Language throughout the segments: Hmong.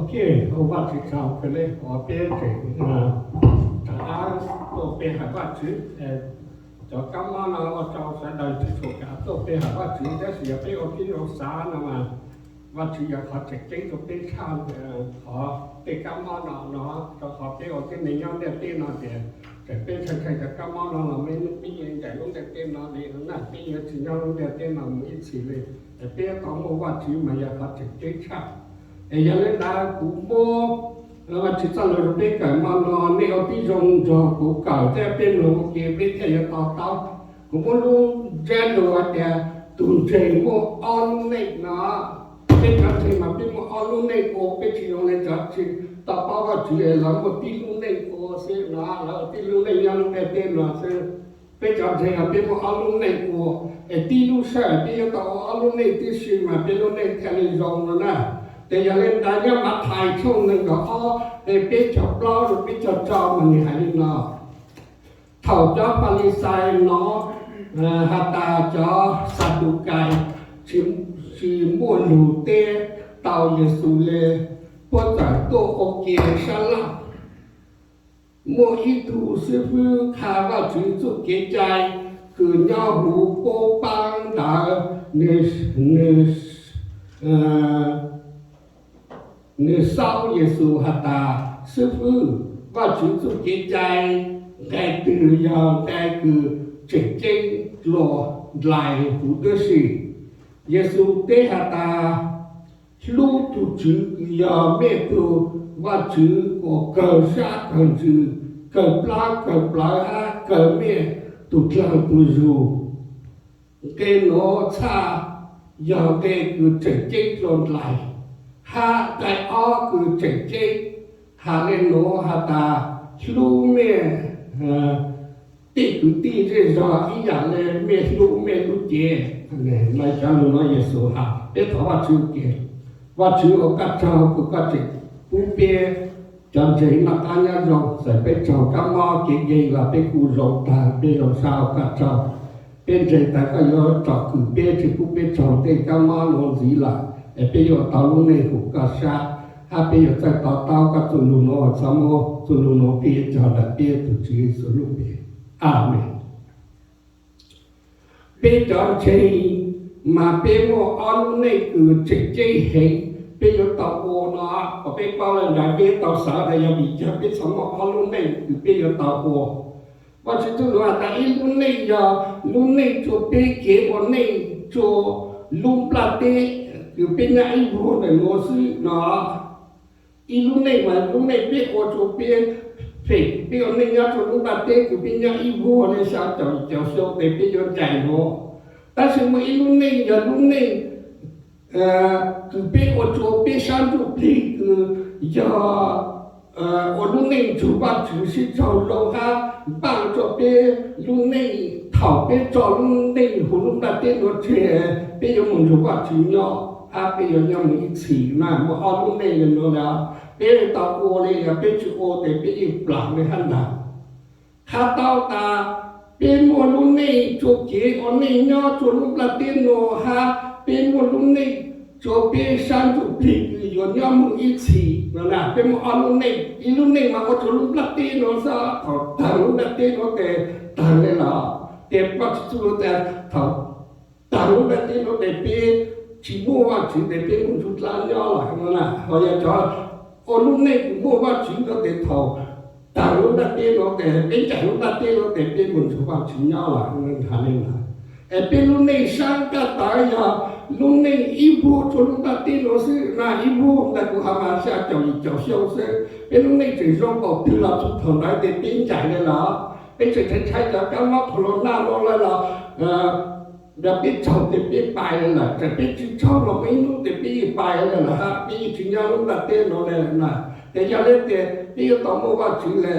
Ok, ua Vajtswv tsaug kawg le uas peb tseem rov qab tuaj pe hawm Vajtswv. Cov kab mob no ua rau sawv daws tsis tshua kam tuaj pe hawm Vajtswv, tab sis yog peb ua tib zoo xav no mas Vajtswv yog qhov tseem ceeb rau peb tshaj qhov tej kab mob no no, rau qhov peb ua tib neeg nyob ntiaj teb no tias txawm peb ntshai ntshai cov kab mob no los peb yeej ncaim lub ntiaj teb no li na, peb yeej tsis nyob lub ntiaj teb no mus ib txhis li. Es peb tau muaj Vajtswv mas yog qhov tseem ceeb tshaj. Es yog li ntawd kuv muab Vajtswv txoj lus rau peb kawm hmo no, nej ua tib zoo nrog kuv kawm thiab peb mloog ua ke peb thiaj yuav to taub. Kuv muab lub ntsiab lus hais tias tus ntseeg muaj ob lub neej no. Peb cov ntseeg mas peb muaj ob lub neej ua, peb tsis zoo li cov tsis tau paub Vajtswv es lawv muaj tib lub neej ua xwb no, lawv tib lub neej nyob lub ntiaj teb no xwb. Peb cov ntseeg mas peb muaj ob lub neej ua, es tib lub sij hawm peb yuav tau ua ob lub neej tib si mas peb lub neej thiaj li zoo no na. Ces yog li ntawd nyob Mathais tshooj nees nkaum ob, peb caug plaub rau peb caug rau mas nws hais li no: Thaum cov Falixais hnov has tas cov Xadukais tsis muaj lus teb tau Yexus li, puab txawm tuaj ua ke sab laj. Muaj ib tug xib fwb qha Vajtswv txuj kev cai kws nyob huv puab paab ntawd, nws xaub Yexus has tas, Xib fwb, Vajtswv txuj kev cai nqe twg yog nqe kws tseem ceeb dlua ndlais huv tib si? Yexus teb has tas, Hlub tug Tswv kws yog mej tug Vajtswv ua kawg sab kawg ntsws, kawg plab kawg plawv hab kawg mej tug dlaag tug zug. Nqe nuav txhaj yog nqe kws tseem ceeb dlua ndlais, hab nqe ob kws tseem ceeb has le nuav has tas, hlub mej tej kwv tij zej zog ib yam le mej hlub mej lub cev. Cov lug nuav Yexus has peb thov Vajtswv ke, Vajtswv ua koj tsaug kws koj tseem pub peb cov ntseeg noj qab nyob zoo, txawm peb raug kab mob kev nkeeg los peb kuj zoo tag, peb zoo sab ua koj tsaug. Peb ntseeg tas koj yuav tsom kwm peb tsis pub peb raug tej kab mob nuav ntxiv lawm, es peb yuav tau lub neej huv koj sab, hab peb yuav txawj to taub koj txuj lug nuav. Txhob muab txuj lug nuav peb cog ntawm peb tug Tswv Yexus lub npe, Amees. Peb cov ntseeg mas peb muaj ob lub neej kws tseem ceeb heev peb yuav tau ua no. Kom peb paub le ntawd peb tau xav tas yog vim cag peb txhob muaj ob lub neej kws peb yuav tau ua. Vajtswv txuj lug has tas ib lub neej yog lub neej rua peb kev ua neej rua lub nplaj teb kws peb nyob ib vuag ntawm nuav xwb no. Ib lub neej mas lub neej peb ua rua peb, peb ua neej nyob rua lub nplaj teb kws peb nyob ib vuag le xya caum yim caum xyoo tes peb yuav ncaim nuav. Tab sis muaj ib lub neej yog lub neej kws peb ua rua peb sab ntsuj plig kws yog ua lub neej nrug Vajtswv sib raug zoo hab npaaj rua peb lub neej. Thaum peb tso lub neej huv lub nplaj teb nuav tseg, peb yuav moog nrug Vajtswv nyob hab peb yuav nyob moog ib txhis na. Muaj ob lub neej le nuav le, peb tau ua le, yog peb tsis ua tes peb yeej plaag le hab ntag. Qha tau tas peb muaj lub neej rua kev ua neej nyob rua lub nplaj teb nuav hab peb muaj lub neej rua peb sab ntsuj plig kws yuav nyob moog ib txhis no na. Peb muaj ob lub neej, ib lub neej mas ua rua lub nplaj teb nuav xwb, thaum taag lub nplaj teb nuav tes taag le lawm. Tes Vajtswv txuj lug tas thaum taag lub nplaj teb nuav tes peb tsis muaj Vajtswv tes peb moog nrug dlaab nyob lawm no na. Ho yog cov ua lub neej kws muaj Vajtswv nuav tes thaum taag lub nplaj teb nuav tes peb ncaim lub nplaj teb nuav tes peb moog nrug Vajtswv nyob lawm no. Has le ntawd es peb lub neej sab nqaj tawv yog lub neej ib vuag rua lub nplaj teb nuav xwb na. Ib vuag ntawd kuv has mas xya caum yim caum xyoo xwb. Peb lub neej tseem zoo npaum twg los txug thaum ntawd tes peb ncaim le lawm. Peb tseem ntshai ntshai cov kab mob corona nuav le los, yog peb raug tes peb pais le lawm, txawm peb tsis raug los muaj ib hnub tes peb yeej pais le lawm hab peb yeej tsis nyob lub nplaj teb nuav le na. Ces yog le tes peb yuav tau muaj Vajtswv le,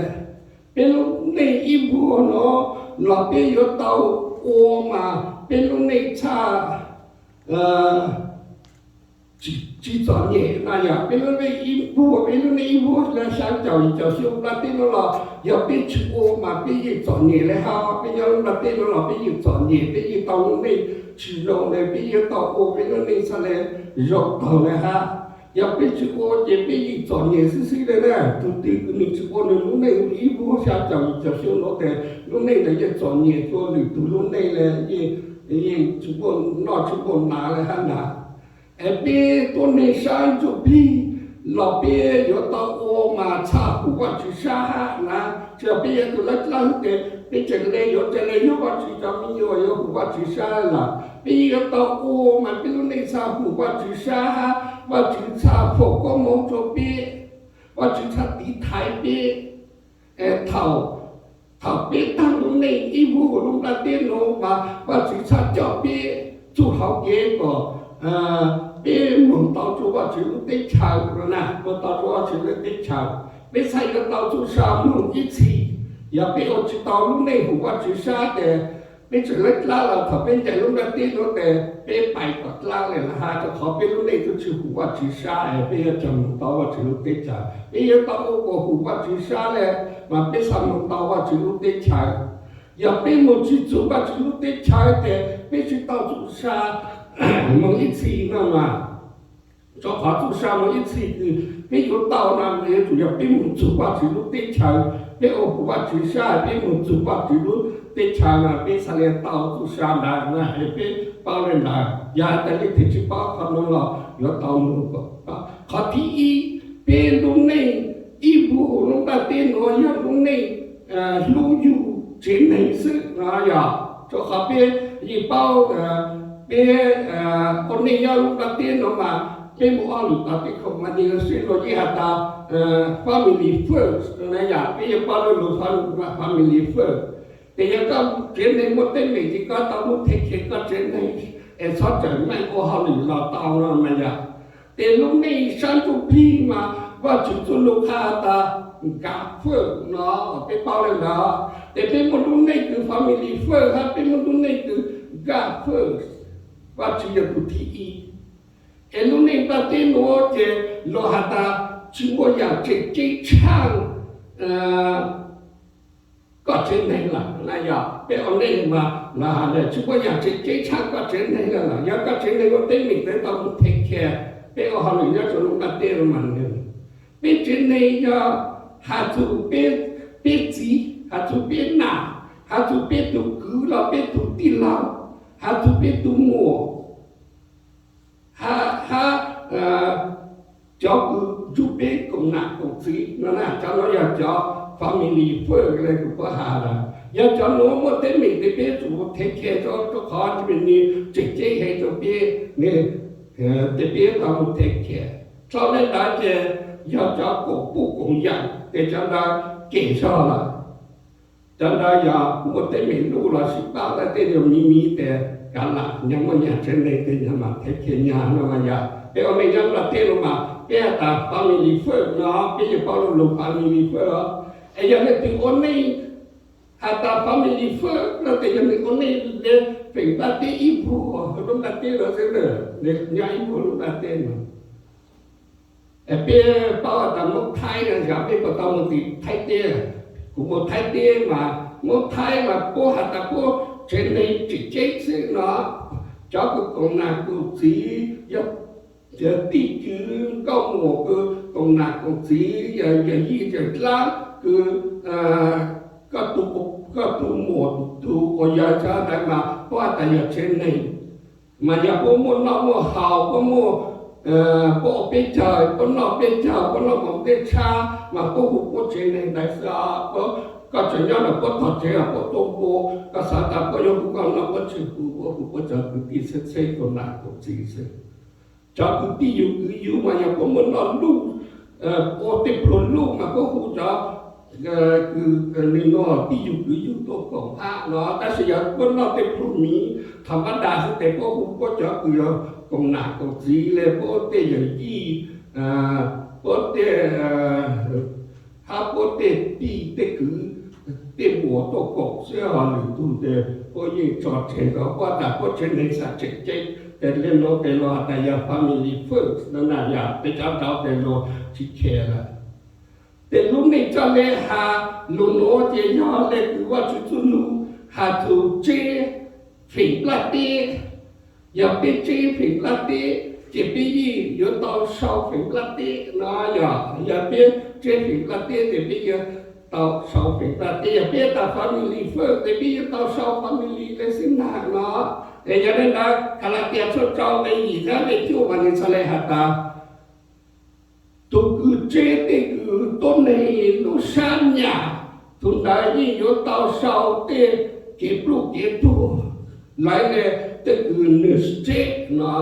peb lub neej ib vuag nuav los peb yuav tau ua mas peb lub neej txhaj tsis txom nyem na. Yog peb lub neej ib vuag, peb lub neej ib vuag le xya caum yim caum xyoo nplaj teb nuav los yog peb tsis ua mas peb yeej txom nyem le hab. Peb nyob lub nplaj teb nuav los peb yeej txom nyem, peb yeej tau lub neej tsis zoo le, peb yuav tau ua peb lub neej txhaj le zoo taug le hab. Yog peb tsis ua ces peb yeej txom nyem xwb xwb li na. Tus twg nws tsis ua nws lub neej ib vuag xya caum yim caum xyoo no ces lub neej ntawd yeej txom nyem dua lwm tus lub neej li, yeej tsis muaj noj tsis muaj hnav li hab na. Es peb tuab neeg sab ntsuj plig los peb yuav tau ua mas txhaj hum Vajtswv sab hab na. Tsis yog peb yog tus laib dlawb ces peb tseem le yuav tseem le yog Vajtswv cov me nyuam yuav hum Vajtswv sab lawm. Peb yeej yuav tau ua mas peb lub neej txhaj hum Vajtswv sab hab Vajtswv txhaj foom koob hmoov rua peb, Vajtswv txhaj tiv thaiv peb. Thaum, thaum peb taag lub neej ib vuag lub nplaj teb nuav mas Vajtswv txhaj coj peb txuj hauv kev kom peb moog tau rua Vajtswv lub teb chaws na, moog tau rua Vajtswv lub teb chaws. Peb txhaj yuav tau txuj sa moog ib txhis. Yog peb ua tsis tau lub neej hum Vajtswv sab ces peb tseem laib dlawb los thaum peb ncaim lub nplaj teb nuav ces peb pais kom dlawb le hab, rua qhov peb lub neej tub tsis hum Vajtswv sab es peb yuav txhaj moog tau Vajtswv lub teb chaws. Peb yuav tau ua kom hum Vajtswv sab le mas peb txhaj moog tau Vajtswv lub teb chaws. Yog peb moog tsis txug Vajtswv lub teb chaws ces peb tsis tau txuj sa moog ib txhis no mas. Rua qhov txuj sa moog ib txhis kws peb yuav tau no yuav tsum yog peb moog txug Vajtswv lub teb chaws, peb ua hum Vajtswv sab, peb moog txug Vajtswv lub teb chaws mas peb txhaj le tau txuj sa ntawd na. Es peb paub le ntawd, yog tas leej twg tsis paub qhov nuav los yuav tau moog kom paub. Qhov thib ib, peb lub neej ib vuag lub nplaj teb nuav yog lub neej hlub yug tsev neeg xwb no yog. Rua qhov peb yeej paub, peb ua neej nyob lub nplaj teb nuav mas peb muaj ob lwm tog tej khoom mas nws sib luag yeej has tas family first na yog, peb yeej paub lub lug family first. Ces yog koj tsev neeg muaj teeb meem ces koj tau muab thev khe koj tsev neeg es txhob txawm meej ua hauj lwm los tau no mas yog. Ces lub neej sab ntsuj plig mas Vajtswv txuj lug qha has tas God first no, peb paub le ntawd. Ces peb muaj lub neej kws family first hab peb muaj lub neej kws God first, Vajtswv yog tus thib ib. Es lub neej nplaj teb nuav ces luag has tas tsis muaj yaam tseem ceeb tshaaj koj tsev neeg lawm na yog. Peb ua neej mas luag has tas tsis muaj yaam tseem ceeb tshaaj koj tsev neeg lawm, yog koj tsev neeg ua teeb meem peb tau mus thev khe, peb ua hauj lwm nyob rua lub nplaj teb nuav mas nws, peb tsev neeg yog has txug peb txiv, has txug peb nam, has txug peb tug kwv los peb tug tij laug, has txug peb tug muam, hab cov kws nrug peb koom nam koom txiv no na, cov nuav yog cov family first le kws puab has lawm. Yog cov nuav muaj teeb meem ces peb yuav tsum thev khe rua, rua qhov nws tseem ceeb heev rua peb, ces peb tau mus thev khe. Txog le ntawd ces yog cov koom puj koom yaam ces cov ntawd kem zog lawm. Cov ntawd yog muaj teeb meem luj los sib pab tej yog miv miv ces kav lam, yog muaj nyag tsev neeg ces yog mam thev khe nyag no mas yog. Peb ua neej nyob nplaj teb nuav mas peb has tas family first no, peb yeej paub lub lug family first os. Es yog leej twg ua neej has tas family first no ces yog nws ua neej le feem nplaj teb ib vuag lub nplaj teb nuav xwb, nyob ib vuag lub nplaj teb nuav. Es peb paub has tas Moob Thaib no, peb puas tau mus tim Thaib teb? Kuv mus Thaib teb mas Moob Thaib mas puab has tas puab tsev neeg tseem ceeb xwb no. Cov kws koom nam koom txiv, yog tij kwv nkauj muam kws koom nam koom txiv, yog yawm yij yawm dlaab kws koj tus muam tus quas yawg cov ntawd mas puab has tas yog tsev neeg. Mas yog puab muaj noj muaj haus, puab muaj, puab ua peb caug, puab noj peb caug, puab noj mov tej tshab mas puab hu puab tsev neeg ntawd xwb os. Koj tseem nyob ntawm puab tog tsev los puab tuaj npua, koj xav tas puab yuav hu koj noj puab tsis hu, puab hu puab cov kwv tij txheeb txheeb koom nam koom txiv xwb. Cov kwv tij yug kwv yug mas yog puab muaj noj luj, ua tej pluag luj mas puab hu cov kws nws no tij yug kwv yug tuaj koom hab no, tab sis yog puab noj tej pluag miv thaum mab das xwb tes puab hu puab cov kws yog koom nam koom txiv le puab tej yawm yij, puab tej, hab puab tej tij tej kwv, tej muam tuaj koom xwb, ho lwm tug tes puab yeej tso tseg rau puab tas puab tsev neeg xav tseem ceeb. Tes le nuav tes luag has tas yog family first no na, yog peb cov nraud tes luag tsis khe lawm. Tes lub neej coj le has lug nuav ces yog le kws Vajtswv txuj lug has txug tseb feem nplaj teb. Yog peb tseb feem nplaj teb, ces peb yeej yuav tau sau feem nplaj teb no. Yog, yog peb tseb feem nplaj teb ces peb yuav tau sau feem nplaj teb. Yog peb tas family first ces peb yuav tau sau family lej xwb ntag no. Es yog li ntawd Kalatias tshooj rau nqe yim thiab nqe cuaj mas nws txhais le has tas, tus kws tseb tej kws tuab neeg lub sab nyam, tus ntawd yeej yuav tau sau tej kev pluj kev tuag, lawv le tej kws nws tseb no.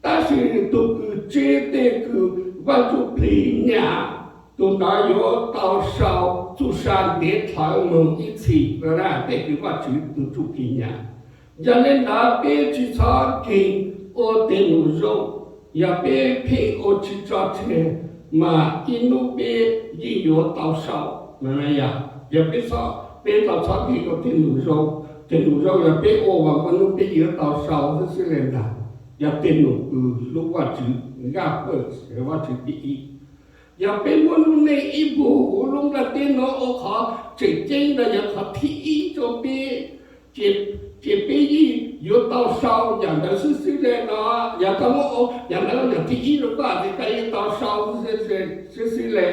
Tab sis tus kws tseb tej kws Vaj Ntsujplig nyam, tus ntawd yuav tau sau txuj sa ntev dhawv moog ib txhis. Tej kws Vaj Tswv tus Ntsujplig nyam. Yog li ntawd peb tsi txhob nkeeg ua tej num zoo. Yog peb pheej ua tsi tso tseg, mas ib hnub peb yeej yuav tau sau. Yog peb, peb tau txhob nkeeg ua tej num zoo. Tej num zoo yog peb ua mas muaj hnub peb yuav tau sau xwb xwb le ntag. Yog tej num kws hlub Vaj Tswv, Vaj Tswv thib ib. Yog peb muab lub neej ib puag huv lub nplaj teb no ua qhov tseem ceeb ntawd yog qhov thib ib rau peb, ces peb yeej yuav tau sau yam ntawd xwb xwb le no. Yog koj muab ua yam ntawd yog thib ib rau koj ces koj yeej tau sau xwb xwb le.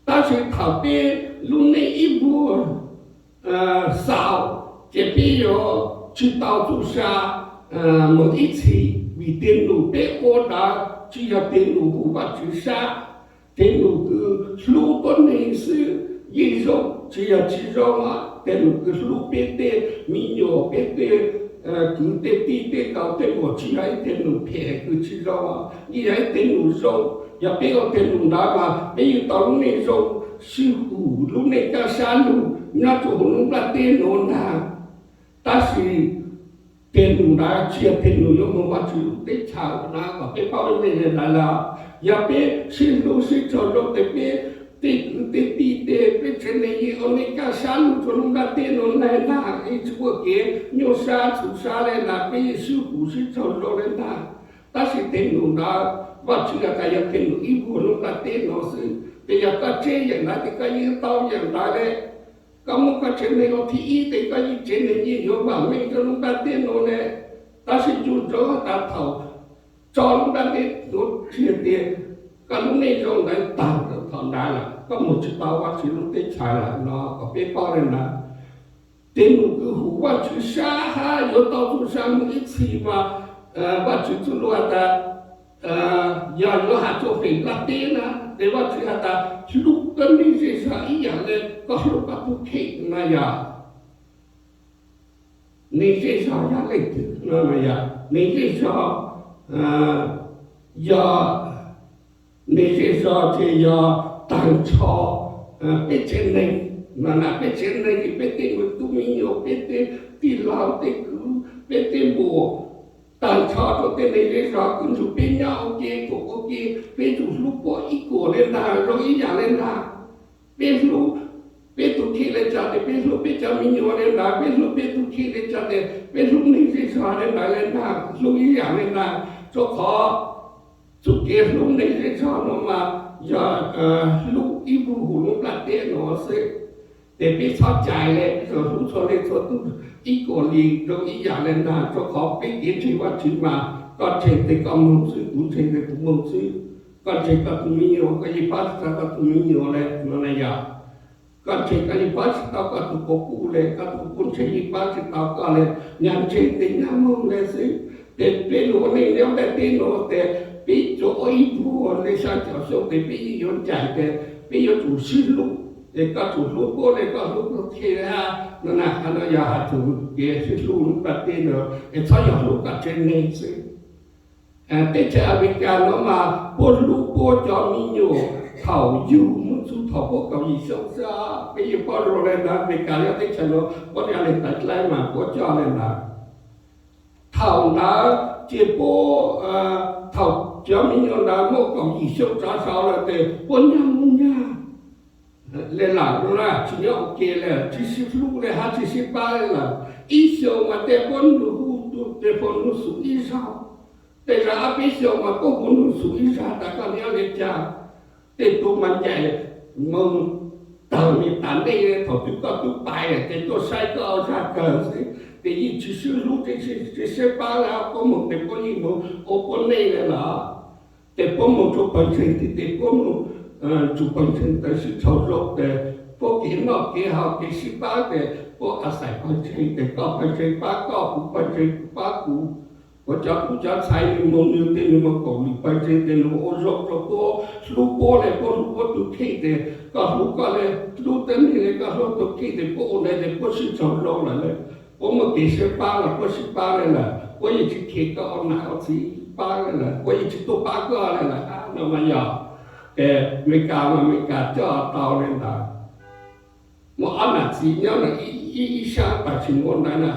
Tab sis thaum peb lub neej ib puag xaus, ces peb yuav tsi tau txuj sa moog ib txhis, vim tej num peb ua ntawd tsi yog tej num huv Vaj Tswv sab. Tej num kws hlub tuab neeg xwb yeej zoo, tsi yog tsi zoo. Tej num kws hlub peb tej me nyuam, peb tej kwv tej tij tej nkauj tej muam tsi yog ib tej num phem kws tsi zoo, yeej yog ib tej num zoo. Yog peb ua tej num ntawd mas peb yeej tau lub neej zoo, sib hum lub neej kaj sab lug nyob rua huv lub nplaj teb nuav ntag. Tab sis tej num ntawd tsi yog tej num yuav moog Vaj Tswv lub teb chaws na, kom peb paub lub neej le ntawd lawm. Yog peb sib hlub sib raug zoo tes peb tej kwv tej tij tej peb tsev neeg yeej ua neej kaj sab lug rua lub nplaj teb nuav le ntag, yeej tsi muaj kev nyuaj sab txhum sab le ntag, peb yeej sib hum sib raug zoo le ntag. Tab sis tej num ntawd Vaj Tswv has tas yog tej num ib puag lub nplaj teb nuav xwb, tes yog koj tseb yam ntawd tes koj yeej tau yam ntawd le. Koj muab koj tsev neeg ua thib ib tes koj yeej tsev neeg yeej yuav vam meej rua lub nplaj teb nuav le. Tab sis ncu ntsoov has tas thaum tso lub nplaj teb nuav tag tes koj lub neej zoo ntawd taag rua thaum ntawd lawm, koj moog tsi tau Vaj Tswv lub teb chaws lawm no kom peb paub le ntawd. Tej num kws hum Vaj Tswv sab hab yuav tau txuj sa moog ib txhis mas Vaj Tswv txuj lug has tas yog yuav has rua feem nplaj teb na, tes Vaj Tswv has tas hlub koj neeg zej zog ib yam le koj hlub koj tug kheej na yog. Neeg zej zog yog leej twg no? Neeg zej zog yog, neeg zej zog ces yog taag nrho peb tsev neeg no na, peb tsev neeg, peb tej me tub me nyuam, peb tej tij laug tej kwv, peb tej npua, taag nrho rua tej neeg zej zog kws nrug peb nyob ua ke, tuaj ua ke, peb yuav hlub puab ib kuas le ntag, zoo ib yam le ntag. Peb hlub peb tug kheej le caag tes peb hlub peb cov me nyuam le ntawd, peb hlub peb tug kheej le caag tes peb hlub neeg zej zog le ntawd le ntag, hlub ib yam le ntag. Rua qhov txuj kev hlub neeg zej zog nuav mas yog hlub ib puag huv lub nplaj teb nuav xwb. Tes peb txhob cais le, peb txhua hlub txhua leej txhua tug ib kuas li zoo ib yam le ntag, rua qhov peb kev ntseeg Vaj Tswv mas koj ntseeg tes koj moog xwb, kuv ntseeg tes kuv moog xwb. Koj ntseeg koj tug me nyuam, koj yeej pab tsi tau koj tug me nyuam le no na yog. Koj ntseeg koj yeej pab tsi tau koj tug quas puj le, koj tug quas puj ntseeg yeej pab tsi tau koj le. Nyag ntseeg tes nyag moog le xwb. Tes peb lug ua neej nyob nplaj teb nuav tes peb yuav ua ib puag le xya caum xyoo tes peb yeej yuav ncaim tes peb yuav tsum sib hlub. Tes koj tsum hlub puab le koj hlub koj kheej hab no na, qhov no yog has txug kev sib hlub lub nplaj teb nuav, es txhob yog hlub koj tsev neeg xwb. Teb chaws Amelikas nuav mas puab hlub puab cov me nyuam thaum yug moog txug thaum puab kaum yim xyoo xwb. Peb yeej paub zoo le ntawd, Amelikas yog teb chaws nuav puab nyob le tawv dlaib mas puab coj le ntawd. Thaum ntawd ces puab, thaum cov me nyuam ntawd muaj kaum yim xyoo rov saud lawm tes puab nyag moog nyag le lawm, tsis nyob ua ke le, tsis sib hlub le hab tsis sib pab le lawm. Ib xyoos mas tej puab nug hu tus teephone nug xum ib zaug, tej zaum ob peb xyoos mas puab hu nug xum ib zaug tas koj nyob le caag. Tej tug mas ncaim moog taag me taag ntej, thaum twg koj tub pais ces tuaj saib koj zag kawg xwb. Ces yeej tsis sib hlub, tsis sib pab li, puab moog tes puab yeej moog ua puab neej le lawm. Ces puab moog rua pawg ntseeg tid tes puab moog tsum pawg ntseeg tes sib txhawb zoo tes puab kev noj kev haus kev sib pab tes puab a xais pawg ntseeg tes koj pawg ntseeg pab koj, kuv pawg ntseeg kuv pab kuv. Puab cov tub cov ntxhais nwg moog nwg tej nwg moog kaum lwm pawg ntseeg tes nwg ua zoo rua puab, hlub puab le puab hlub puab tug kheej tes koj hlub koj le, hlub teb neeg le koj hlub tug kheej tes puab ua ntawd tes puab sib txhawb zoo lawm le. Puab muaj kev sib pab los puab sib pab le lawm, puab yeej tsis kheev koj ua nam ua txiv pab le lawm, puab yeej tsis tuaj pab koj le lawm hab no mas yog. Ces Amelikas mas Amelikas coj tau le ntawd. Muaj ob nam txiv nyob ntawd ib sab, tam sim nuav ntawd na,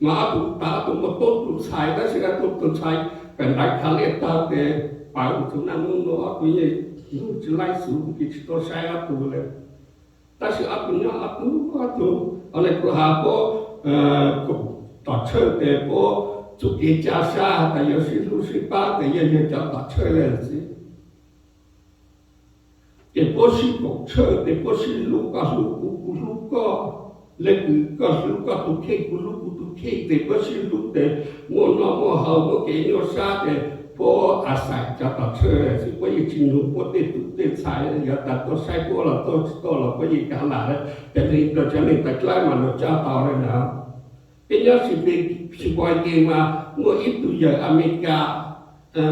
mas ob tug tas ob tug muaj tuab tug ntxhais, tab sis ob tug tug ntxhais kawm ntawv khav liaj tag tes pawv mus txug naj nub nuav ob tug yeej tsis laib xus, ces tsis tuaj saib ob tug le. Tab sis ob tug nyob ob tug, ob tug, le kuv has puab koom tom tshawj tes puab txuj kev ca sab has tas yuav sib hlub sib pab tes yog yawg cov tom tshawj le xwb. Ces puab sib koom tshawj tes puab sib hlub, koj hlub kuv, kuv hlub koj, le kws koj hlub koj tug kheej, kuv hlub kuv tug kheej tes puab sib hlub tes muaj noj muaj haus muaj kev nyuaj sab tes puab a xais cov tom tshawj xwb, puab yeej tsis nug puab tej tub tej ntxhais, yuav tas tuaj saib puab los tuaj tsis tuaj los puab yeej kav lam le. Ces cov neeg tawm dlawb mas luag coj tau le ntawd. Peb nyob Zimbabwe mas muaj ib tug yawg Amelikas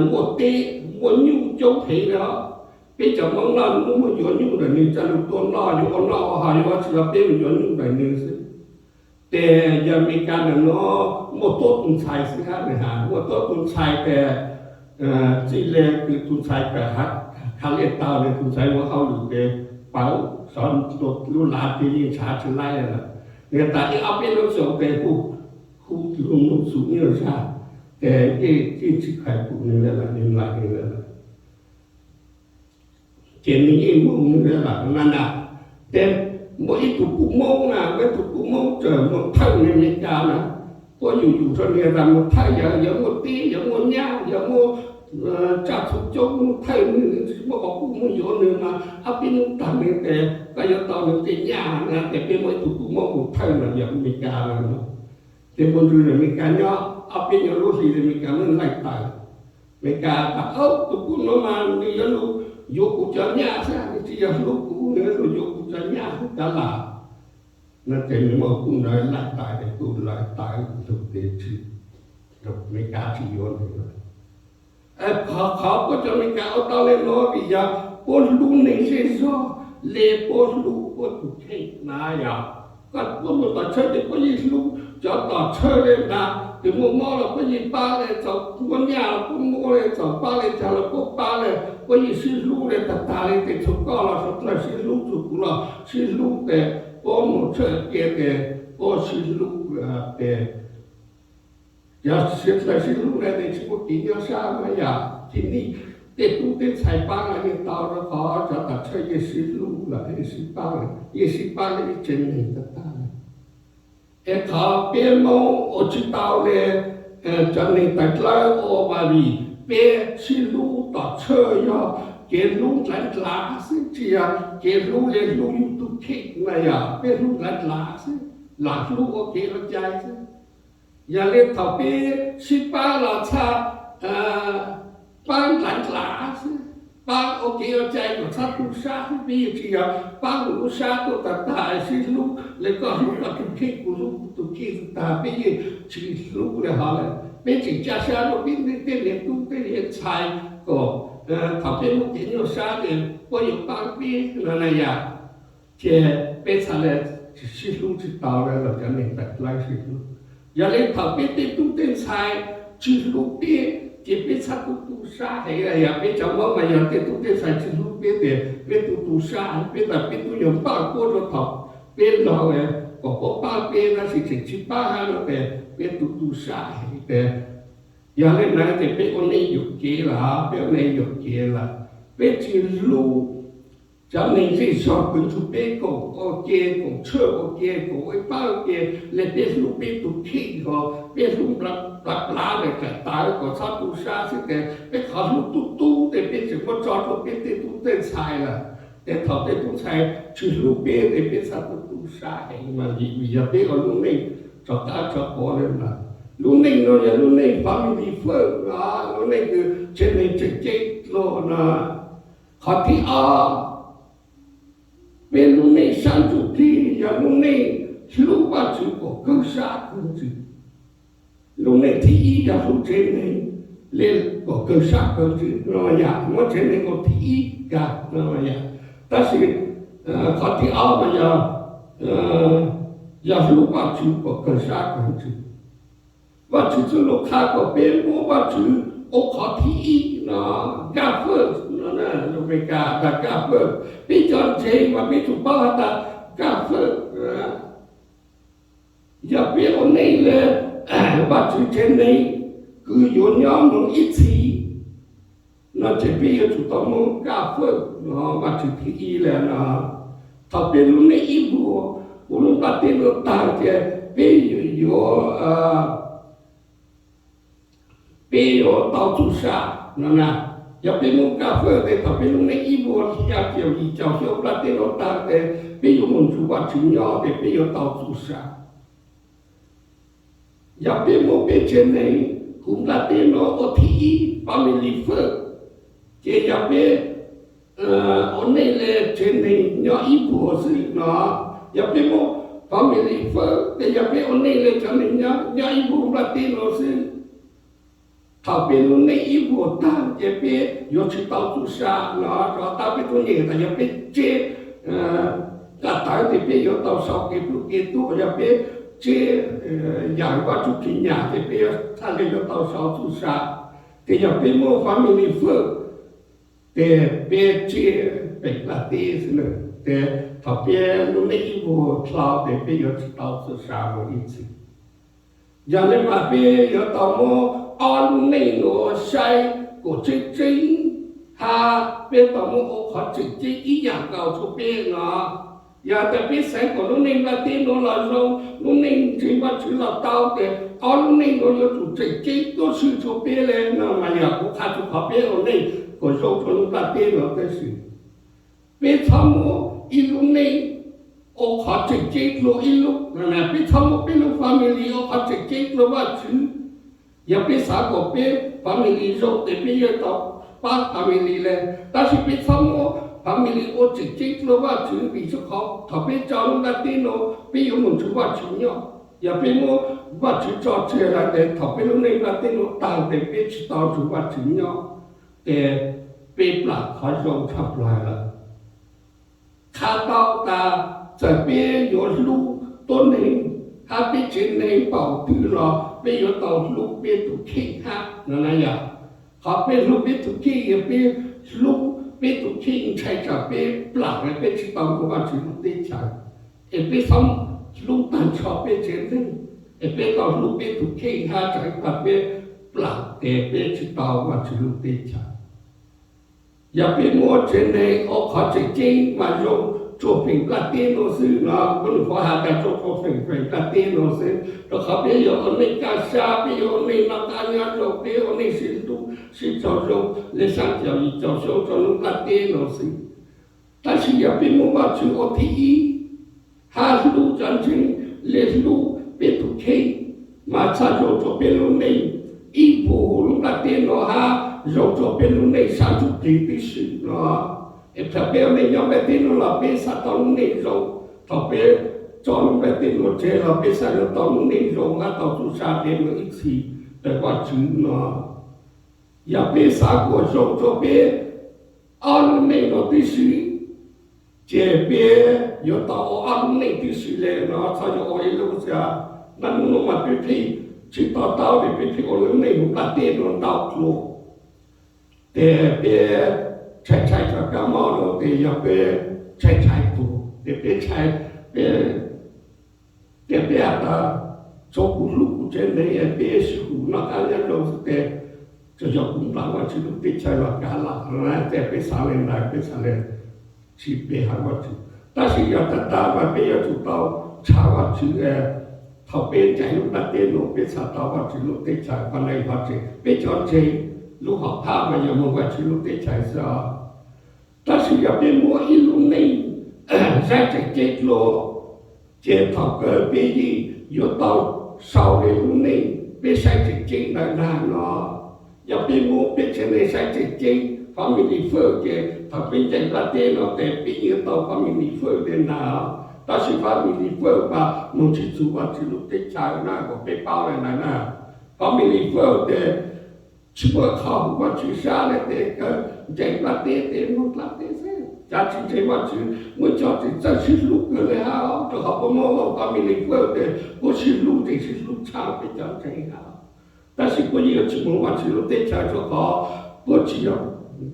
muaj teb muaj nyuj coob heev le os. Peb cov Moob Lauj hnub muaj yuav nyuj ntawm nwg coj lug tua noj, yuav ua noj ua haus yuav ua tsi los peb mus yuav nyuj ntawm nwg xwb. Ces yawg Amelikas ntawm nuav muaj tuab tug ntxhais xwb hab, muaj tuab tug ntxhais tes txij le kws tug ntxhais kawm khav liaj tag le tug ntxhais ua hauj lwm tes pawv sov lub lav ces yeej ntshav tsis laib lawm. Nwg tas ib ob peb lub xyoo tes hu, hu lug nug xus nyuaj zag, ces yeej tsis khaws pum nwg le lawm, nwg mlaim nwg le lawm. Ces nwg yeej moog nwg le lawm na na. Ces muaj ib tug kuj Moob na, muaj ib tug kuj Moob txawm moog thawj nwg Amelikas na, puab yum yum rua nwg tas moog thawj yawg, yawg muaj teb, yawg muaj nyaj, yawg muaj tsaj txhu coob, moog thawj nwg, tsis muaj qhov kuj moog yuav nwg mas ob peb nub tag nwg tes koj yuav tau nwg tej nyaj na, ces peb muaj ib tug kuj Moob moog thawj na yawg Amelikas na. Ces moog nrug Amelikas nyob ob peb nyuag lub hli, Amelikas muab laij tawm. Amelikas tas, Aub, tug kuj nuav mas nwg yuav lug yuav kuv cov nyaj xwb, nwg tsis yog hlub kuv, nwg yuav lug yuav kuv cov nyaj xwb kav lam. No ces nwg muab kuj ntawd laij tawm, kuj laij tawm lug tes tsis, Amelikas tsis yuav nwg. Qhov, qhov puab cov Amelikas ua tau le nuav vim yog puab hlub neeg zej zog le puab hlub puab tug kheej na yog. Koj puab mus tom tshawj ces puab yeej hlub cov tom tshawj le ntag, tes muaj mob los puab yeej pab le, txaus muaj nyaj los puab muab le, txaus pab le caag los puab pab le, puab yeej sib hlub le tag tag le. Tes txug koj los suav dlawg sib hlub, txug kuv los sib hlub, tes puab mus tshawj cia tes puab sib hlub tes yog suav dlawg sib hlub le tes tsis muaj kev nyuaj sab na yog. Ces nej tej tub tej ntxhais paab los yeej tau rua qhov cov tom tshawj yeej sib hlub los yeej sib paab, yeej sib paab le ib tsev neeg tag tag le. Es qhov peb Moob ua tsis tau le cov neeg tawv dlawb ua mas vim peb sib hlub tom tshawj yog kev hlub ndlaav ndlaav xwb, tsis yog kev hlub le hlub yug tug kheej na yog, peb hlub ndlaav ndlaav xwb, lam hlub ua kev ua cai xwb. Yog le thaum peb sib paab los txhaj paab ndlaav ndlaav xwb, paab ua kev ua cai kom txhob tu sab xwb, peb yeej tsis yog paab mus lub sab tuaj tag tag sib hlub le koj hlub koj tug kheej kuv hlub kuv tug kheej tag, peb yeej tsis hlub le hov le. Peb tseem ca sab rua peb tej niam tub tej niam ntxhais kom thaum peb muaj kev nyuaj sab tes puab yuav paab peb no na yog. Ces peb txhaj le sib hlub tsis tau le los cov neeg tawm dlawb sib hlub. Yog le thaum peb tej tub tej ntxhais tsis hlub peb ces peb txhaj tu tu sab heev. Yog peb cov Moob mas yog tej tub tej ntxhais tsis hlub peb tes peb tu tu sab heev. Peb tas peb tub yuav npaj puab rua thaum peb laug kom puab paab peb, tab sis tseem tsis paab hab no tes peb tu tu sab heev tes. Yog le ntawd tes peb ua neej yuam kev lawm, peb ua neej yuam kev lawm. Peb tsis hlub cov neeg zej zog kws nrug peb koom ua ke, koom tshawj ua ke, koom ua paab ua ke, le peb hlub peb tug kheej hov, peb hlub nplaav plav ntawm daim tawv kom txhob tu sab xwb tes peb qhov hlub tub tub tes peb tseem muab tso rua peb tej tub tej ntxhais lawm. Tes thaum tej tub ntxhais tsis hlub peb tes peb txhaj tu tu sab heev mas vim yog peb ua lub neej rov qab tso quav li ntawd. Lub neej no yog lub neej family first no, lub neej kws tsev neeg tseem ceeb dlua no. Qhov thib ob, peb lub neej sab ntsuj plig yog lub neej hlub Vajtswv kom kawg sab kawg ntsws. Lub neej thib ib yog hlub tsev neeg li kom kawg sab kawg ntsws no yom, muab tsev neeg ua thib ib kag no yom. Tab sis qhov thib ob mas yog, yog hlub Vajtswv kom kawg sab kawg ntsws. Vajtswv txoj lus qha kom peb muab Vajtswv ua qhov thib ib no, God first no, lus Amelikas tas God first. Peb cov ntseeg mas peb tsum paub has tas God first. Yog peb ua neej li Vajtswv tsev neeg kws yuav nyob mus ib txhis no ces peb yuav tsum tau muab God first no, Vajtswv thib ib li no. Thaum peb lub neej ib vuag, kuv lub nplaj teb no tag ces peb yuav, peb yuav tau txuj sa no na. Yog peb muab God first ces thaum peb lub neej ib vuag xya caum yim caum xyoo nplaj teb no tag ces peb yuav mus nrug Vajtswv nyob ces peb yuav tau txuj sa. Yog peb muab peb tsev neeg huv nplaj teb no ua thib ib, family first, ces yog peb ua neej li tsev neeg nyob ib vuag xwb no. Yog peb muab family first ces yog peb ua neej li cov neeg nyob ib vuag nplaj teb no xwb. Thaum peb lub neej ib vuag tag ces peb yuav tsis tau txuj sa no, rov qab peb tuaj nyeem tas yog peb tseb nqaj tawv ces peb yuav tau sau kev pluj kev tuag, yog peb tseb yam Vajtswv tsis nyiam ces peb yuav txhaj le yuav tau sau txuj sa. Ces yog peb muab family first ces peb tseb pem nplaj teb xwb na, ces thaum peb lub neej ib vuag dlhau ces peb yuav tsis tau txuj sa mus ib txhis. Yog li mas peb yuav tau muab ob lub neej nuav saib kom tseeb tseeb, hab peb tau muab ua qhov tseem ceeb ib yam nkaus rua peb no. Yog tas peb xav kom lub neej nplaj teb nuav los zoo, lub neej ntseeg Vajtswv los tau, ces ob lub neej nuav yuav tsum tseem ceeb tuab swb rua peb le no mas yog kuv qha txug qhov peb ua neej kom zoo rua lub nplaj teb nuav tab sis peb txhob muab ib lub neej ua qhov tseem ceeb dlua ib lub, peb txhob muab peb lub family ua qhov tseem ceeb dlua Vajtswv. Yog peb xav kom peb family zoo ces peb yuav tau pab family le, tab sis peb txhob muab family ua tseem ceeb dlua Vajtswv, vim rua qhov thaum peb tso lub nplaj teb nuav peb yuav mus nrug Vajtswv nyob. Yog peb muab Vajtswv tso tseg lawm ces thaum peb lub neej nplaj teb nuav taag ces peb tsis tau nrug Vajtswv nyob, ces peb plam qhov zoo tshaj plawg lawm. Qha tau tas txawm peb yuav hlub tuab neeg hab peb tsev neeg npaum twg los peb yuav tau hlub peb tug kheej hab no na yog. Qhov peb hlub peb tug kheej yog peb hlub peb tug kheej ntshai tsam peb plam es peb tsis tau mus Vajtswv lub teb chaws. Es peb txhob hlub taag nrho peb tsev neeg, es peb tau hlub peb tug kheej hab tsam ib plag peb plam ces peb tsis tau Vajtswv lub teb chaws. Yog peb muab tsev neeg ua qhov tseem ceeb mas zoo rua feem nplaj teb nuav xwb no, kuv lug qhuav has tas zoo rua feem feem nplaj teb nuav xwb, rua qhov peb yuav ua neej kaj sab, peb yuav ua neej noj qab nyob zoo, peb ua neej sib hlub sib tsaug zoo le xyaa caum yim caum xyoo rua lub nplaj teb nuav xwb. Tab sis yog peb muab Vajtswv ua thib ib, hab hlub cov ntseeg le hlub peb tug kheej, mas txhaj zoo rua peb lub neej ib puag huv lub nplaj teb nuav hab zoo rua peb lub neej sab ntsuj plig tib si no. Es thaum peb ua neej nyob nplaj teb nuav los peb xaav tau lub neej zoo, thaum peb tso lub nplaj teb nuav tseg los peb xaav yuav tau lub neej zoo hab tau txuj sa peb mus ib txhis rua Vajtswv no. Yog peb xaav kuas zoo rua peb ob lub neej nuav tib si, ces peb yuav tau ua ob lub neej tib si le no, txhob yuav ua ib lub xwb. Naj nub nuav mas peb pheej tsis to taub, peb pheej ua lub neej huv nplaj teb nuav ntau dlua. Ces peb ntshai ntshai cov kab mob nuav, ces yog peb ntshai ntshai tug ces peb ntshai, peb, ces peb has tas tsuav kuv hlub kuv tsev neeg, peb sib hum noj qab nyob zoo xwb ces tsuas yog kuv nplam Vajtswv lub teb chaws los kav lawm. Ces peb xaav le ntawd, peb xaav le tsis pe hawm Vajtswv. Tab sis yog tag tag mas peb yuav tsum tau ntshaw Vajtswv. Thaum peb ncaim lub nplaj teb nuav peb xaav tau Vajtswv lub teb chaws, qhov ntawd yog tseem peb cov ntseeg lub hom phaj mas yog moog Vajtswv lub teb chaws xwb os. Tab sis yog peb muab ib lub neej saib tseem ceeb dlua, ces thaum kawg peb yeej yuav tau sau li lub neej peb saib tseem ceeb ntawd ntag no. Yog peb muab peb tsev neeg saib tseem ceeb family first ces thaum peb ncaim nplaj teb no ces peb yeej tau family first li ntag. Tab sis family first mas mus tsis txug Vajtswv lub teb chaws na, kom peb paub li ntawd na. Family first ces tsis muaj qhov hum Vajtswv sab li ces kawg ncaim nplaj teb ces mloog nplaj teb xwb, cas tsis ntseeg Vajtswv, muaj cov tsis txawj sib hlub kawg li hab, rau qhov puab muaj family first ces puab sib hlub ces sib hlub tshaj peb cov ntseeg hab. Tab sis puab yeej yuav tsis moog Vajtswv lub teb chaws rau qhov puab tsis yog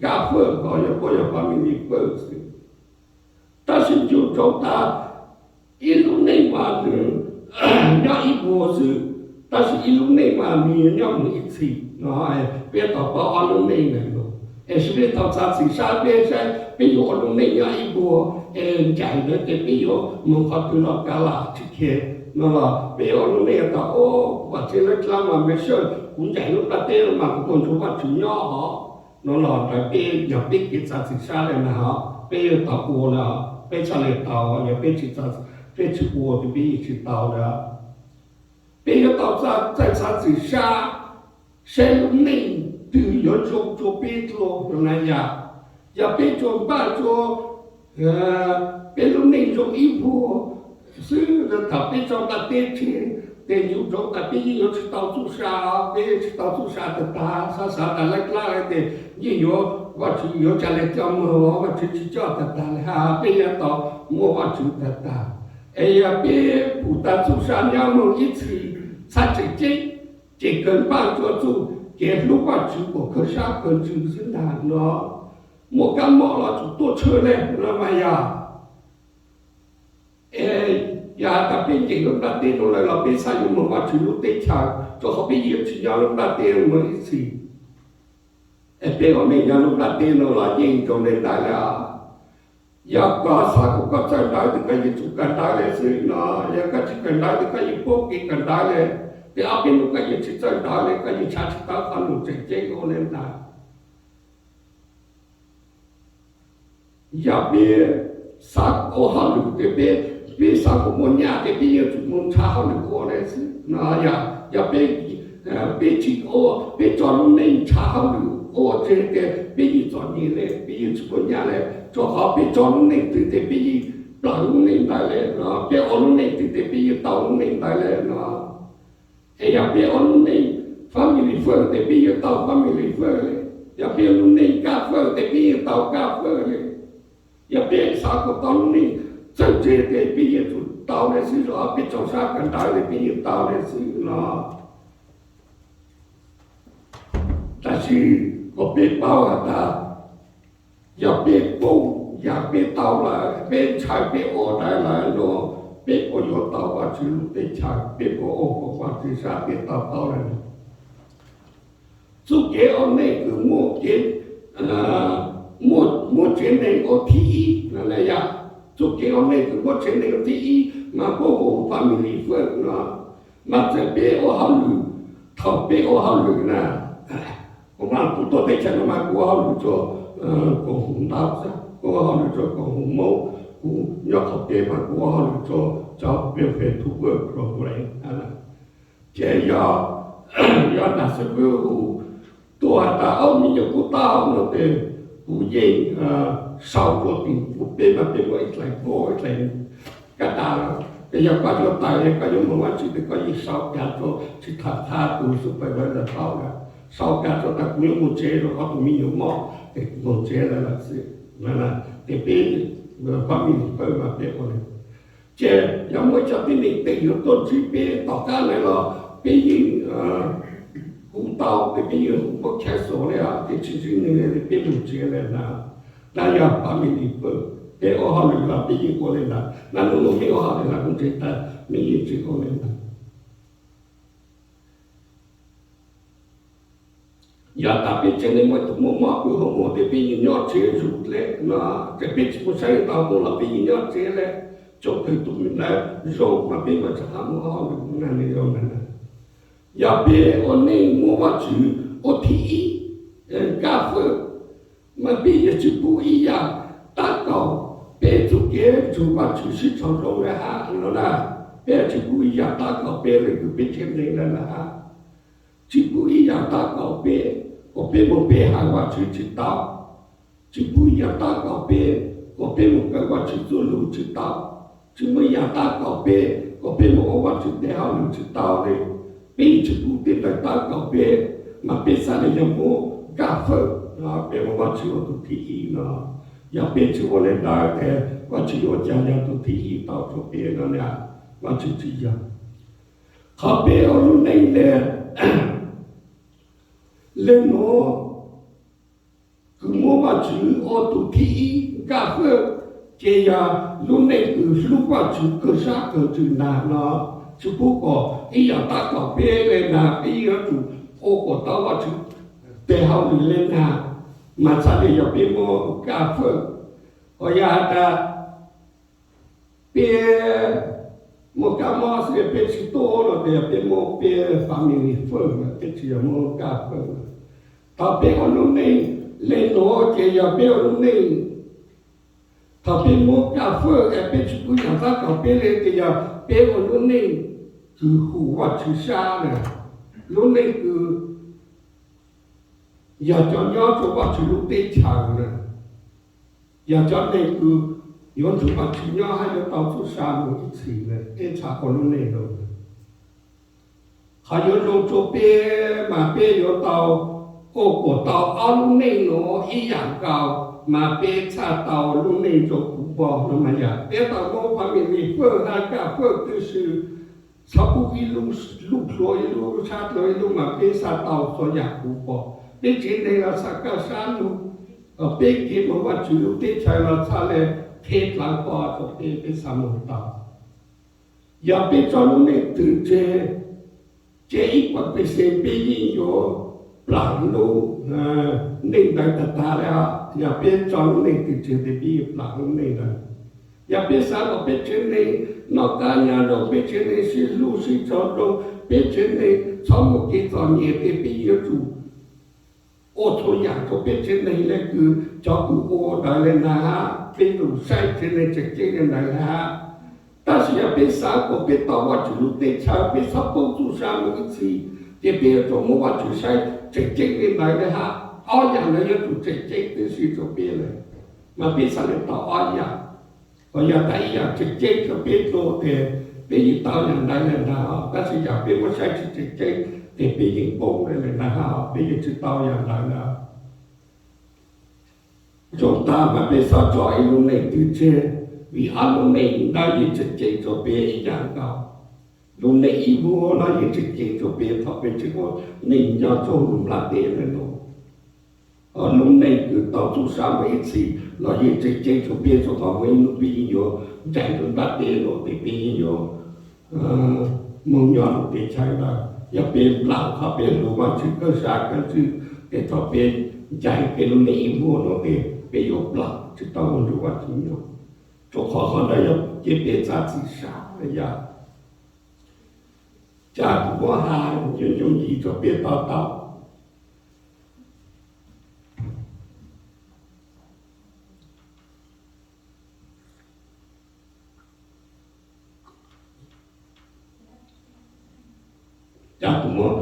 God first, qhov yog puab yog family first xwb. Tab sis ncu ntsoov tas ib lub neej mas nws nyob ib vuag xwb, tab sis ib lub neej mas nws nyob mus ib txhis no. Peb tau paub ob lub neej ntawd no, es sib peb tau txav txim sab peb saib peb yuav ua lub neej nyob ib vuag es ncaim ntawd ces peb yuav mus qhov twg los kav lam tsis khe no los peb yuav ua lub neej tas, o, kuv vam tsev lawv dlaab mas npe sawj, kuv ncaim lub nplaj teb mas kuv muaj ntsuag Vajtswv nyob hov no los ntawd peb yog peb kev txav txim sab li ntag hov, peb yuav tau ua li, peb txhaj li tau, yog peb tsis, peb tsis ua ces peb yeej tsis tau li. Peb yuav tau txawj txav txim sab saib lub neej twg yuav zoo rua peb dlua no na yom. Yog peb tsuas npaj tsuas peb lub neej zoo ib vuag xwb thaum peb tso nplaj teb tseg, ces ncu ntsoov tas peb yeej yuav tsis tau txuj sa, peb yeej tsis tau txuj sa tag tag, xav xav tas lawv dlaab ces yeej yuav, Vajtswv yuav tsa li coj moog, Vajtswv tsis coj tag tag li hab peb yuav tau muaj Vajtswv tag tag. Es yog peb pum tas txuj sa nyob moog ib txhis txhaj tseem ceeb, ces kawg npaj tsuas txuj kev hlub Vajtswv kom kawg sab kawg ntsws xwb ntag no. Muaj kab mob los tsum tuaj tshwj le no mas yog. Es yog has tas peb ncaim lub nplaj teb no lawm los peb txhaj yuav moog Vajtswv lub teb chaws, rau qhov peb yeej tsis nyob lub nplaj teb moog ib txhis. Es peb ua neej nyob lub nplaj teb no los yeej zoo le ntawd lawm. Yog koj xav kom koj txawj ntawv ces koj yeej tsum kawm ntawv le xwb no, yog koj tsis kawm ntawv ces koj yeej paub kev kawm ntawv le. Ces ob peb hnub koj yeej tsis txawj ntawv le, koj yeej tshav tsis tau qhov lus tseem ceeb ua le ntawd. Yog peb xav ua hauj lwm ces peb, peb xav kom muaj nyaj ces peb yeej tsum mus nrhav hauj lwm ua le xwb no. Yog, yog peb, peb tsis ua, peb tso lub neej nrhav hauj lwm ua tseg ces peb yeej txom nyem le, peb yeej tsis muaj nyaj le, rau qhov peb tso lub neej twg ces peb yeej plaws lub neej ntawd le no, peb ua lub neej twg ces peb yeej tau lub neej ntawd le no. Es yog peb ua lub neej family first ces peb yeej tau family first le, yog peb ua lub neej God first ces peb yeej tau God first le. Yog peb xav kom tau lub neej txawj ntse ces peb yeej tsum tau le xwb, yog peb tso sab kawm ntawv ces peb yeej tau le xwb no. Tab sis kom peb paub has tas, yog peb paub yam peb tau lawm, peb ntshaw peb ua ntawd lawm no, peb puas yuav tau Vajtswv lub teb chaws, peb puas ua kom Vajtswv sab peb tau tau lawm? Txuj kev ua neej kws muaj kev, muaj, muaj tsev neeg ua thib ib no na yom. Txuj kev ua neej kws muaj tsev neeg ua thib ib mas puab hu family first no. Mas txawm peb ua hauj lwm, thaum peb ua hauj lwm na, kuv mas kuv tuaj teb chaws no mas kuv ua hauj lwm rua koom haum ntau xwb, kuv ua hauj lwm rua koom haum Moob, kuv nyob qaum kev mas kuv ua hauj lwm rua cov welfare to work program. Ces yog, yog nag xib fwb hu tuaj has tas ob me nyuam kuj tau no ces kuv yeej sau rua tim kuv peb mas peb muaj ib dlaim pab ib dlaim kab tas lawm. Ces yog koj yuav tawm, yog koj yuav moog Vajtswv ces koj yeej sau kag rua, tsis tham qha tus supervisor tau lawm, sau kag rua tas kuv yuav moog tsev rua qhov tus me nyuam mob ces kuv moog tsev lawm lawm xwb. Ces peb pab me nyuam pawg mas peb ua le. Ces yog muaj cov tib neeg twg yuav tuaj ntsib peb tom qab lawm los peb yeej hu tau ces peb yeej hu muab cancel le os, ces tsis ntsib neeg le ces peb moog tsev le ntag. Tab yog pab me nyuam pawg, peb ua hauj lwm los peb yeej ua le ntawd, nag nub nua meb ua hauj lwm los kuv ntseeg tas meb yeej tseem ua le ntawd. Yog tas peb tsev neeg muaj ib tug muaj mob pw hauv mus ces peb yeej nyob tsev zus le no, ces peb tsis muaj saib tau mus los peb yeej nyob tsev le, tsaus twg tus me ntawd zoo mas peb mam rov qab mus ua hauj lwm na, nws zoo ntawd na. Yog peb ua neej muaj Vajtswv ua thib ib, kab fawm, mas peb yuav tsum pub ib yam tab kaum peb txuj kev nrug Vajtswv sib raug zoo le hab no na. Peb tsis pub ib yam tab kaum peb le kws peb tsev neeg lawm na, tsis pub ib yam tab kaum peb, kom peb mus pe hawm Vajtswv tsis tau, tsis pub ib yam tab kaum peb, kom peb mus kawm Vajtswv txuj lus tsis tau, tsis muaj ib yam tab kaum peb, kom peb mus ua Vajtswv tes hauj lwm tsis tau li. Peb tsis pub tej ntawd tab kaum peb, mas peb xav li yog muab Nkaj Fawj no peb ua Vajtswv ua tus thib ib no. Yog peb tsis ua li ntawd ces Vajtswv yuav ua cas yog tus thib ib tau rau peb no na? Vajtswv tsis yog. Qhov peb ua lub neej le, le nuav kws muab Vajtswv ua tus thib ib, Nkaj Fawj, ces yog lub neej kws hlub Vajtswv kawg sab kawg ntsws nag no. Tsis pub kom ib yam tab kaum peb le nag, peb yuav tsum ua kom tau Vajtswv tes hauj lwm le nag, mas txhaj le yog peb muab Nkaj Fawj. Ho yog has tas peb muaj kab mob xwb peb tsis tuaj los ces yog peb muab peb family first, peb tsis yog muab Nkaj Fawj. Thaum peb ua lub neej le nuav ces yog peb ua lub neej, thaum peb muab Nkaj Fawj es peb tsis pub yam tab kaum peb le ces yog peb ua lub neej kws hum Vajtswv sab na, lub neej kws yog cov nyob rua Vajtswv lub teb chaws na, yog cov neeg kws yuav nrug Vajtswv nyob hab yuav tau txuj sa mus ib txhis na, peb txhaj ua lub neej nuav. Qhov yuav zoo rua peb mas peb yuav tau ua kom tau ob lub neej nuav ib yam nkaus, mas peb txhaj tau lub neej zoo kuv npo no mas yog peb tau muab family first hab Nkaj Fawj tib si, txhob pub ib lub, lub dlua ib lub, sab dlua ib lub mas peb txhaj tau txhua yam kuv npo. Peb tsev neeg los txhaj kaj sab lug, peb kev moog Vajtswv lub teb chaws los txhaj le qheb dlawv npo rua peb, peb txhaj moog tau. Yog peb tso lub neej twm tseg, ces ib puas percent peb yeej yuav plam lub neej ntawd tag tag le. Yog peb tso lub neej twm tseg ces peb yuav plam lub neej ntawd. Yog peb xav kom peb tsev neeg noj qab nyob zoo, peb tsev neeg sib hlub sib tso zoo, peb tsev neeg txhob muaj kev txom nyem ces peb yuav tsum ua txhua yam rua peb tsev neeg le kws cov kws ua ntawd le ntag hab, peb yuav tsum saib tsev neeg tseem ceeb le ntawd le hab. Tab sis yog peb xav kom peb tau Vajtswv lub teb chaws, peb txhob poob txuj sa mus ib txhis, ces peb yuav tsum muab Vajtswv saib tseem ceeb le ntawd le hab. Ob yam ntawd yuav tsum tseem ceeb tib si rua peb le, mas peb xav le tau ob yam. Ho yog tas ib yam tseem ceeb rua peb dlua ces peb yeej tau yam ntawd le ntag, tab sis yog peb muab saib tsis tseem ceeb ces peb yeej poob le ntag hab, peb yeej tsis tau yam ntawd na. Zoo tas mas peb txhob tso ib lub neej twm tseg, vim ob lub neej ntawd yeej tseem ceeb rua peb ib yam nkaus. Lub neej ib vuag los yeej tseem ceeb rua peb thaum peb tseem ua neej nyob rua lub nplaj teb le nuav. Lub neej kws tau txuj sa mus ib txhis los yeej tseem ceeb rua peb, rua qhov muaj ib hnub peb yeej yuav ncaim lub nplaj teb nuav ces peb yeej yuav moog nyob lub teb chaws ntawd. Yog peb nplam qhov peb hlub Vajtswv kawg sab kawg ntsws, ces thaum peb ncaim peb lub neej ib vuag nuav ces peb yuav plam tsis tau moog nrug Vajtswv nyob. Rua qhov qhov ntawd yog cia peb txav txim sab yom. Cas kuv muab has yooj yooj yim rua peb to taub. Cas kuv muab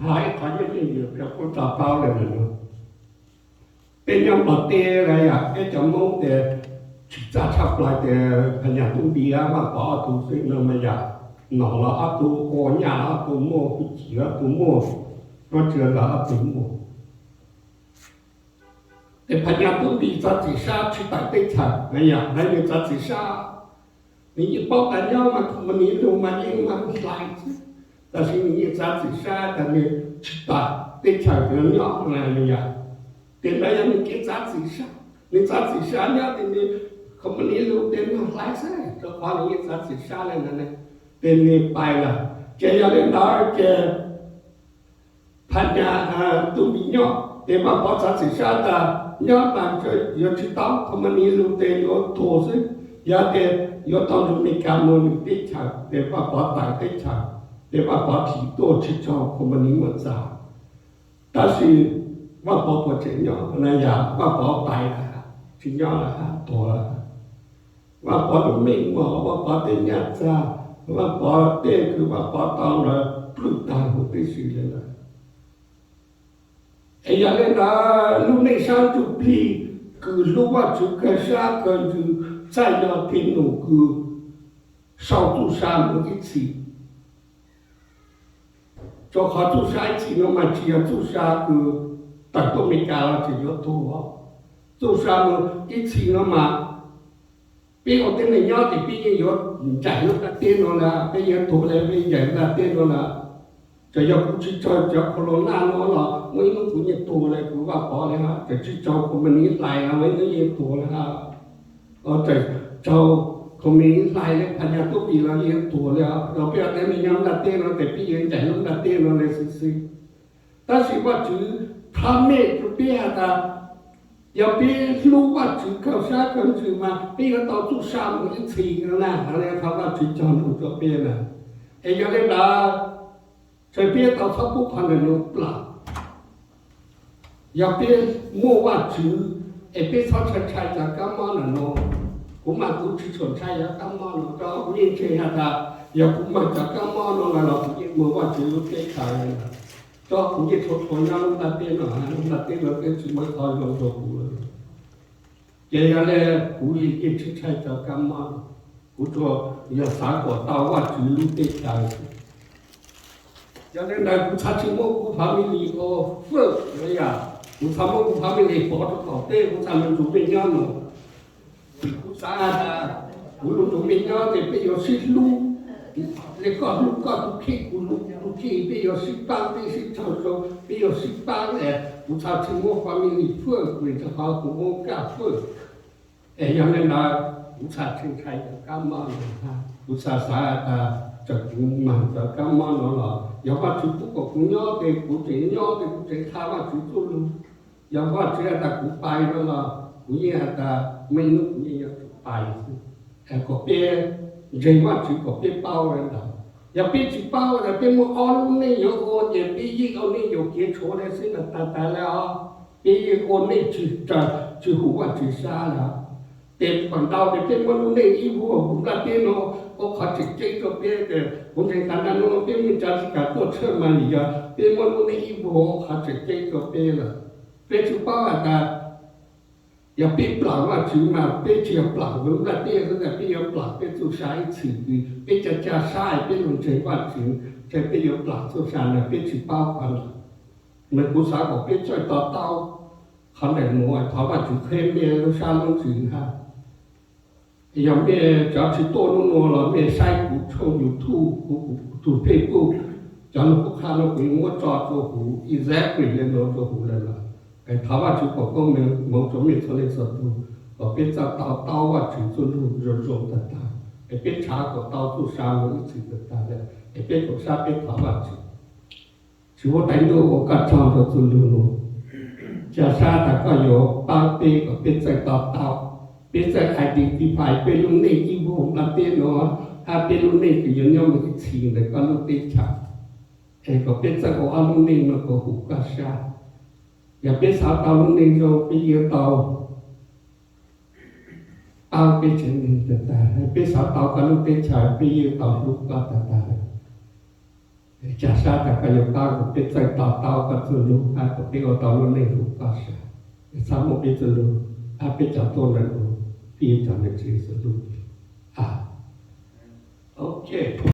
has ib qho yooj yooj yim rua peb to taub le nuav. Peb nyob Nplog teb los yog peb cov Moob ces tsis txaj tshaj plaws ces Phas Nyas Tub Npis Vaj Pov ob tug xwb no mas yog, nom los ob tug, ua nyaj los ob tug muaj, hu ci ob tug muaj, Suav Tswv los ob tug muaj. Ces Phas Nyas Tub Npis txav txim sab tsis tawm teb chaws na yom, nws txav txim sab. Nws yeej paub tas nyob mas company lug mas yeej mag hlais xwb, tab sis nws yeej txav txim sab tas nws tsis tawm teb chaws nyob na yom. Ces ntawd yog nws kev txav txim sab, nws txav txim sab nyob ces nws company lug ces mag hlais xwb, rua qhov nws yeej txav txim sab le ntawd, ces nws pais lawm. Ces yog le ntawd ces Phas Nyas Tub Npis nyob ces Vaj Pov txav txim sab tas nyob mas yuav tsis tau, company lug ces yuav tuag xwb, yog ces yuav tau lug Mes Kas moog nws teb chaws. Ces Vaj Pov tawm teb chaws, ces Vaj Pov thim tuaj tsis tsaug company muaj txav. Tab sis Vaj Pov puas tseem nyob na yom? Vaj Pov pais lawm, tsis nyob lawm hab, tuag lawm hab. Vaj Pov lus meej mom, Vaj Pov tej nyaj txag, Vaj Pov tej kws Vaj Pov tau lawm plwj tag huv tib si le lawm. Es yog le ntawd lub neej sab ntsuj plig kws hlub Vajtswv kawg sab kawg ntsws txhaj yog tej num kws sau txuj sa mus ib txhis. Rua qhov txuj sa ib txhis no mas tsis yog txuj sa kws tawm tuaj Amelikas los tseem yuav tuag. Txuj sa mus ib txhis no mas peb ua tib neeg nyob ces peb yeej yuav ncaim lub nplaj teb no lawm, peb yeej tuag le peb ncaim lub nplaj teb no lawm. Txawm yog kuv tsis raug cov corona no los muaj ib hnub kuv yeej tuag le, kuv Vaj Pov le hab. Txawm tsis raug khoos me nis hlais los muaj ib hnub yeej tuag le hab. Txawm raug khoos me nis hlais le phas nyas tub pis los yeej tuag le hab. Los peb ua tib neeg nyob nplaj teb no ces peb yeej ncaim lub nplaj teb no le xwb xwb. Tab sis Vajtswv thab mej rua peb has tas, yog peb hlub Vajtswv kawg sab kawg ntsws mas peb yuav tau txuj sa mus ib txhis no na. Thov Vajtswv cog lus rua peb na. Es yog le ntawd, txawm peb tau txhob pub qhov ntawm nuav plam. Yog peb muaj Vajtswv es peb txhob ntshai ntshai cov kab mob ntawm nuav. Kuv mas kuv tsis tshua ntshai cov kab mob no, rua kuv yeej ntseeg has tas yog kuv mag cov kab mob no lawm los kuv yeej muag Vajtswv lub teb chaws lawm. Rua kuv yeej tshua tshua nyob lub nplaj teb no, lub nplaj teb no twb tsis muaj ib qho zoo rua kuv lawm. Ces yog le kuv yeej tsis ntshai cov kab mob, kuv tsuas yog xav kom tau Vajtswv lub teb chaws. Yog le ntawd kuv txhaj tsis muab kuv family ua fwj, yog kuv txhaj muab kuv family pov rua qaum teb, kuv txhaj lug nrug mej nyob no. Kuv xav tas kuv lug nrug mej nyob ces peb yuav sib hlub, le koj hlub koj tus kheej, kuv hlub kuv tus kheej, peb yuav sib paab, peb sib tsaug zoo, peb yuav sib paab es kuv txhaj tsis muab family fwj, vim rua qhov kuv muab kaj fwj. Es yog le ntawd kuv txhaj tsis ntshai cov kab mob no hab. Kuv txhaj xav tas txawm kuv mag cov kab mob no los yog Vajtswv pub kom kuv nyob ces kuv tseem nyob ces kuv tseem qha Vajtswv txuj lug. Yog Vajtswv has tas kuv pais no los kuv yeej has tas muaj ib hnub kuv yeej yuav tsum pais xwb. Es kom peb ntseeg Vajtswv kom peb paub le ntawd. Yog peb tsis paub tas peb muaj ob lub neej yuav ua ces peb yeej ua neej yuam kev tshuav le xwb mas tag tag le os. Peb yeej ua neej tsis raws, tsis hum Vajtswv sab le. Ces feem ntau ces peb muab lub neej ib vuag hauv nplaj teb no ua qhov tseem ceeb rua peb. Ces kuv ntseeg tas naj nub peb mej tsav tsis kam tuaj tshawj mas vim yog peb muab lub neej ib vuag ua qhov tseem ceeb rua peb lawm. Peb tsis paub has tas yog peb plam Vajtswv mas peb tsis yog plam hauv nplaj teb xwb, peb yuav plam peb txuj sa ib txhis, peb ca ca sab peb lug ntseeg Vajtswv, ces peb yuav plam txuj sa ntawd, peb tsis paub qhov ntawd. Mas kuv xav kom peb txawj to taub qhov ntawm nuav, thov Vajtswv qheb mej lub sab lub ntsws hab. Yog mej cov tsis tuaj nub nua los mej saib kuv tshooj YouTube, kuv tus Facebook, cov lug kuv qha no kuv muab tso rua huv exactly le nuav rua huv le lawm. Es thov Vajtswv foom koob moov rua mej txhua leej txhua tug, kom peb txawj to taub Vajtswv txuj lug zoo zoo tag tag, es peb tshav kom tau txuj sa moog ib txhis tag tag le, es peb koom sab peb thov Vajtswv. Tswv huab tais ntuj, ua koj tsaug rua txuj lug nuav. Ca sab tas koj yuav paab peb kom peb txawj to taub, peb txawj identify peb lub neej ib vuag nplaj teb nuav, hab peb lub neej kws yuav nyob moog ib txhis ntawm koj lub teb chaws. Es kom peb txawj ua ob lub neej nuav kom hum koj sab. Yog peb xav tau lub neej zoo peb yeej tau paab peb tsev neeg tag tag, peb xav tau koj lub teb chaws peb yeej tau hlub koj tag tag. Ca sab tas koj yuav paab kom peb txawj to taub koj txuj lug hab kom peb ua tau lub neej hum koj sab. Txhob muab peb txuj lug hab peb cov tuaj ntawm nuav, peb yuav cov ntawm Tswv Yexus lub npe. Ok.